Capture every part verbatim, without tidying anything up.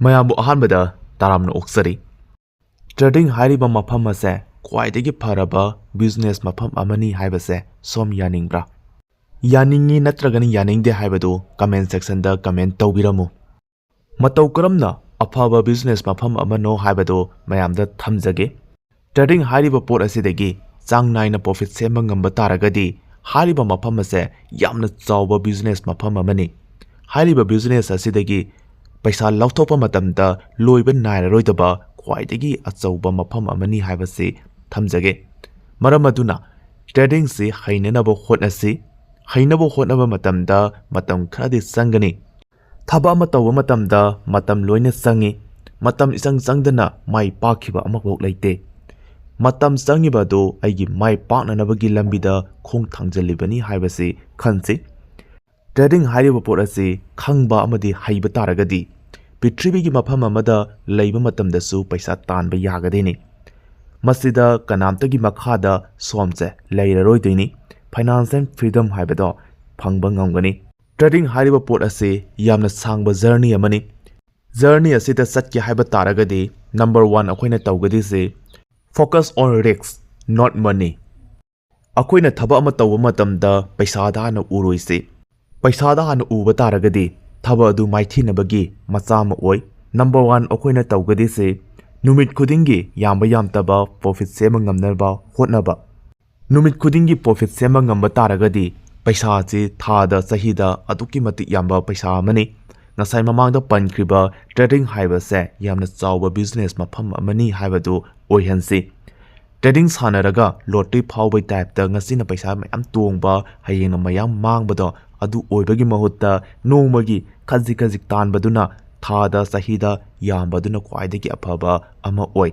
ꯃꯌꯥꯝꯕꯨ ꯑꯍꯥꯟꯕꯗ ꯇꯔꯥꯝꯅ ꯑꯣꯛꯆꯔꯤ꯫ ꯇ꯭ꯔꯦꯗꯤꯡ ꯍꯥꯏꯔꯤꯕ ꯃꯐꯝ ꯑꯁꯦ ꯈ꯭ꯋꯥꯏꯗꯒꯤ ꯐꯔꯕ ꯕꯤꯖꯤꯅꯦꯁ ꯃꯐꯝ ꯑꯃꯅꯤ ꯍꯥꯏꯕꯁꯦ ꯁꯣꯝ ꯌꯥꯅꯤꯡꯕ꯭ꯔꯥ? ꯌꯥꯅꯤꯡꯉꯤ ꯅꯠꯇ꯭ꯔꯒꯅ ꯌꯥꯅꯤꯡꯗꯦ ꯍꯥꯏꯕꯗꯨ ꯀꯃꯦꯟ ꯁꯦꯛꯁꯟꯗ ꯀꯃꯦꯟ ꯇꯧꯕꯤꯔꯝꯃꯨ꯫ ꯃꯇꯧ ꯀꯔꯝꯅ ꯑꯐꯕ ꯕꯤꯖꯤꯅꯦꯁ ꯃꯐꯝ ꯑꯃꯅꯣ ꯍꯥꯏꯕꯗꯨ ꯃꯌꯥꯝꯗ ꯊꯝꯖꯒꯦ꯫ ꯇ꯭ꯔꯦꯗꯤꯡ ꯍꯥꯏꯔꯤꯕ ꯄꯣꯠ ꯑꯁꯤꯗꯒꯤ ꯆꯥꯡ ꯅꯥꯏꯅ ꯄ꯭ꯔꯣꯐꯤꯠ ꯁꯦꯝꯕ ꯉꯝꯕ ꯇꯥꯔꯒꯗꯤ ꯍꯥꯏꯔꯤꯕ ꯃꯐꯝ ꯑꯁꯦ ꯌꯥꯝꯅ ꯆꯥꯎꯕ ꯕꯤꯖꯤꯅꯦꯁ ꯃꯐꯝ ꯑꯃꯅꯤ꯫ ꯍꯥꯏꯔꯤꯕ ꯕꯤꯖꯤꯅꯦꯁ ꯑꯁꯤꯗꯒꯤ ꯄꯩꯁꯥ ꯂꯧꯊꯣꯛꯄ ꯃꯇꯝꯗ ꯂꯣꯏꯕ ꯅꯥꯏꯔꯔꯣꯏꯗꯕ ꯈ꯭ꯋꯥꯏꯗꯒꯤ ꯑꯆꯧꯕ ꯃꯐꯝ ꯑꯃꯅꯤ ꯍꯥꯏꯕꯁꯤ ꯊꯝꯖꯒꯦ꯫ ꯃꯔꯝ ꯑꯗꯨꯅ ꯇ꯭ꯔꯦꯗꯤꯡꯁꯤ ꯍꯩꯅꯅꯕ ꯍꯣꯠꯅꯁꯤ꯫ ꯍꯩꯅꯕ ꯍꯣꯠꯅꯕ ꯃꯇꯝꯗ ꯃꯇꯝ ꯈꯔꯗꯤ ꯆꯪꯒꯅꯤ꯫ ꯊꯕꯛ ꯑꯃ ꯇꯧꯕ ꯃꯇꯝꯗ ꯃꯇꯝ ꯂꯣꯏꯅ ꯆꯪꯏ꯫ ꯃꯇꯝ ꯏꯆꯪ ꯆꯪꯗꯅ ꯃꯥꯏ ꯄꯥꯛꯈꯤꯕ ꯑꯃꯐꯥꯎ ꯂꯩꯇꯦ꯫ ꯃꯇꯝ ꯆꯪꯉꯤꯕ ꯑꯗꯨ ꯑꯩꯒꯤ ꯃꯥꯏ ꯄꯥꯛꯅꯅꯕꯒꯤ ꯂꯝꯕꯤꯗ ꯈꯣꯡ ꯊꯥꯡꯖꯤꯜꯂꯤꯕꯅꯤ ꯍꯥꯏꯕꯁꯤ ꯈꯟꯁꯤ꯫ ꯇ꯭ꯔꯦꯗꯤꯡ ꯍꯥꯏꯔꯤꯕ ꯄꯣꯠ ꯑꯁꯤ ꯈꯪꯕ ꯑꯃꯗꯤ ꯍꯩꯕ ꯇꯥꯔꯒꯗꯤ ꯄ꯭ꯔꯤꯊꯤꯕꯤꯒꯤ ꯃꯐꯝ ꯑꯃꯗ ꯂꯩꯕ ꯃꯇꯝꯗꯁꯨ ꯄꯩꯁꯥ ꯇꯥꯟꯕ ꯌꯥꯒꯗꯣꯏꯅꯤ꯫ ꯃꯁꯤꯗ ꯀꯅꯥꯝꯇꯒꯤ ꯃꯈꯥꯗ ꯁꯣꯝꯁꯦ ꯂꯩꯔꯔꯣꯏꯗꯣꯏꯅꯤ꯫ ꯐꯥꯏꯅꯥꯟꯁꯤꯌꯦꯜ ꯐ꯭ꯔꯤꯗꯝ ꯍꯥꯏꯕꯗꯣ ꯐꯪꯕ ꯉꯝꯒꯅꯤ꯫ ꯇ꯭ꯔꯦꯗꯤꯡ ꯍꯥꯏꯔꯤꯕ ꯄꯣꯠ ꯑꯁꯤ ꯌꯥꯝꯅ ꯁꯥꯡꯕ ꯖꯔꯅꯤ ꯑꯃꯅꯤ꯫ ꯖꯔꯅꯤ ꯑꯁꯤꯗ ꯆꯠꯀꯦ ꯍꯥꯏꯕ ꯇꯥꯔꯒꯗꯤ number one ꯑꯩꯈꯣꯏꯅ ꯇꯧꯒꯗꯣꯏꯁꯤ focus on risk, not money꯫ ꯑꯩꯈꯣꯏꯅ ꯊꯕꯛ ꯑꯃ ꯇꯧꯕ ꯃꯇꯝꯗ ꯄꯩꯁꯥꯗ ꯍꯥꯟꯅ ꯎꯔꯣꯏꯁꯤ꯫ ꯄꯩꯁꯥꯗ ꯍꯥꯟꯅ ꯎꯕ ꯇꯥꯔꯒꯗꯤ ꯊꯕꯛ ꯑꯗꯨ ꯃꯥꯏꯊꯤꯅꯕꯒꯤ ꯃꯆꯥ ꯑꯃ ꯑꯣꯏ꯫ Number one ꯑꯩꯈꯣꯏꯅ ꯇꯧꯒꯗꯣꯏꯁꯤ ꯅꯨꯃꯤꯠ ꯈꯨꯗꯤꯡꯒꯤ ꯌꯥꯝꯕ ꯌꯥꯝꯗꯕ ꯄ꯭ꯔꯣꯐꯤꯠ ꯁꯦꯝꯕ ꯉꯝꯅꯕ ꯍꯣꯠꯅꯕ꯫ ꯅꯨꯃꯤꯠ ꯈꯨꯗꯤꯡꯒꯤ ꯄ꯭ꯔꯣꯐꯤꯠ ꯁꯦꯝꯕ ꯉꯝꯕ ꯇꯥꯔꯒꯗꯤ ꯄꯩꯁꯥ ꯑꯁꯤ ꯊꯥꯗ, ꯆꯍꯤꯗ ꯑꯗꯨꯛꯀꯤ ꯃꯇꯤꯛ ꯌꯥꯝꯕ ꯄꯩꯁꯥ ꯑꯃꯅꯤ꯫ ꯉꯁꯥꯏ ꯃꯃꯥꯡꯗ ꯄꯟꯈ꯭ꯔꯤꯕ ꯇ꯭ꯔꯦꯗꯤꯡ ꯍꯥꯏꯕꯁꯦ ꯌꯥꯝꯅ ꯆꯥꯎꯕ ꯕꯤꯖꯤꯅꯦꯁ ꯃꯐꯝ ꯑꯃꯅꯤ ꯍꯥꯏꯕꯗꯨ ꯑꯣꯏꯍꯟꯁꯤ꯫ ꯇ꯭ꯔꯦꯗꯤꯡ ꯁꯥꯟꯅꯔꯒ ꯂꯣꯇ꯭ꯔꯤ ꯐꯥꯎꯕꯒꯤ ꯇꯥꯏꯞꯇ ꯉꯁꯤꯅ ꯄꯩꯁꯥ ꯃꯌꯥꯝ ꯇꯣꯡꯕ, ꯍꯌꯦꯡꯅ ꯃꯌꯥꯝ ꯃꯥꯡꯕꯗꯣ ꯑꯗꯨ ꯑꯣꯏꯕꯒꯤ ꯃꯍꯨꯠꯇ ꯅꯣꯡꯃꯒꯤ ꯈꯖꯤꯛ ꯈꯖꯤꯛ ꯇꯥꯟꯕꯗꯨꯅ ꯊꯥꯗ, ꯆꯍꯤꯗ ꯌꯥꯝꯕꯗꯨꯅ ꯈ꯭ꯋꯥꯏꯗꯒꯤ ꯑꯐꯕ ꯑꯃ ꯑꯣꯏ꯫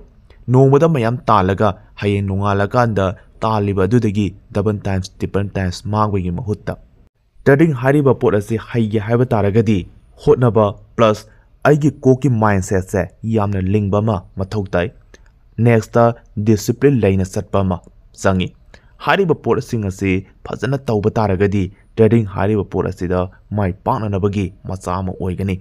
ꯅꯣꯡꯃꯗ ꯃꯌꯥꯝ ꯇꯥꯜꯂꯒ ꯍꯌꯦꯡ ꯅꯣꯡꯉꯥꯜꯂꯀꯥꯟꯗ ꯇꯥꯜꯂꯤꯕ ꯑꯗꯨꯗꯒꯤ double times, triple times ꯃꯥꯡꯕꯒꯤ ꯃꯍꯨꯠꯇ꯫ ꯇ꯭ꯔꯦꯗꯤꯡ ꯍꯥꯏꯔꯤꯕ ꯄꯣꯠ ꯑꯁꯤ ꯍꯩꯒꯦ ꯍꯥꯏꯕ ꯇꯥꯔꯒꯗꯤ ꯍꯣꯠꯅꯕ plus ꯑꯩꯒꯤ ꯀꯣꯛꯀꯤ mindsetꯁꯦ ꯌꯥꯝꯅ ꯂꯤꯡꯕ ꯑꯃ ꯃꯊꯧ ꯇꯥꯏ꯫ Nextꯇ discipline ꯂꯩꯅ ꯆꯠꯄ ꯑꯃ ꯆꯪꯏ꯫ ꯍꯥꯏꯔꯤꯕ ꯄꯣꯠꯁꯤꯡ ꯑꯁꯤ ꯐꯖꯅ ꯇꯧꯕ ꯇꯥꯔꯒꯗꯤ ꯇ꯭ꯔꯦꯗꯤꯡ ꯍꯥꯏꯔꯤꯕ ꯄꯣꯠ ꯑꯁꯤꯗ ꯃꯥꯏ ꯄꯥꯛꯅꯅꯕꯒꯤ ꯃꯆꯥ ꯑꯃ ꯑꯣꯏꯒꯅꯤ꯫